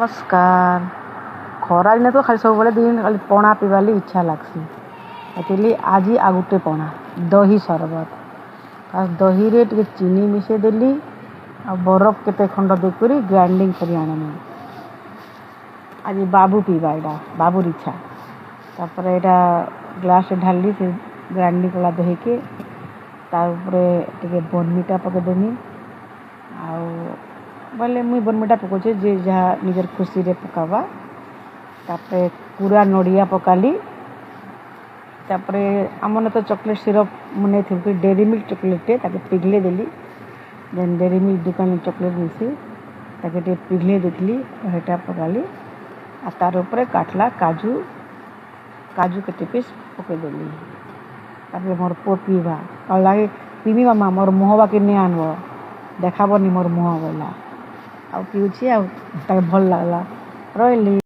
ନମସ୍କାର। ଖରା ଦିନେ ତ ଖାଲି ସବୁବେଳେ ଦିନ ଖାଲି ପଣା ପିଇବାର୍ ଲାଗି ଇଚ୍ଛା ଲାଗ୍ସି। ଏଥିର୍ଲାଗି ଆଜି ଆଉ ଗୁଟେ ପଣା, ଦହି ସରବତ। ଫାର୍ଷ୍ଟ ଦହିରେ ଟିକେ ଚିନି ମିଶେଇ ଦେଲି ଆଉ ବରଫ କେତେ ଖଣ୍ଡ ଦେଇକରି ଗ୍ରାଇଣ୍ଡିଙ୍ଗ କରି ଆଣିଲି। ଆଜି ବାବୁ ପିଇବା, ଏଇଟା ବାବୁର ଇଚ୍ଛା। ତାପରେ ଏଇଟା ଗ୍ଲାସ୍ରେ ଢାଲିଲି ସେ ଗ୍ରାଇଣ୍ଡିଙ୍ଗ କଲା ଦହିକେ। ତାର ଉପରେ ଟିକେ ବର୍ନଭିଟା ପକେଇଦେମି। ଆଉ ବୋଇଲେ ମୁଇଁ ବର୍ନଭିଟା ପକଉଛେ, ଯେ ଯାହା ନିଜର ଖୁସିରେ ପକାବା। ତାପରେ କୁରା ନଡ଼ିଆ ପକାଲି। ତାପରେ ଆମନେ ତ ଚକୋଲେଟ୍ ସିରପ୍ ମୁଁ ନେଇଥିଲି, ଡେରି ମିଲ୍କ ଚକୋଲେଟ୍ଟେ, ତାକେ ପିଘ୍ଲେଇ ଦେଲି। ଯେନ୍ ଡେରି ମିଲ୍କ ଦୋକାନରେ ଚକୋଲେଟ୍ ମିଲ୍ସି, ତାକେ ଟିକେ ପିଘ୍ଲେଇ ଦେଇଥିଲି, ହେଟା ପକାଲି। ଆଉ ତାର ଉପରେ କାଟ୍ଲା କାଜୁ, କାଜୁ କେତେ ପିସ୍ ପକେଇଦେଲି। ତାପରେ ମୋର୍ ପୁଅ ପିଇବା କହିଲା କି, "ପିଇମି ମାମା, ମୋର୍ ମୁହଁ ବାକି ନି ଆନ୍ବ, ଦେଖାବନି ମୋର୍ ମୁହଁ" ବୋଇଲା। ଆଉ ପିଉଛି ଆଉ ତାକେ ଭଲ୍ ଲାଗ୍ଲା। ରହିଲି।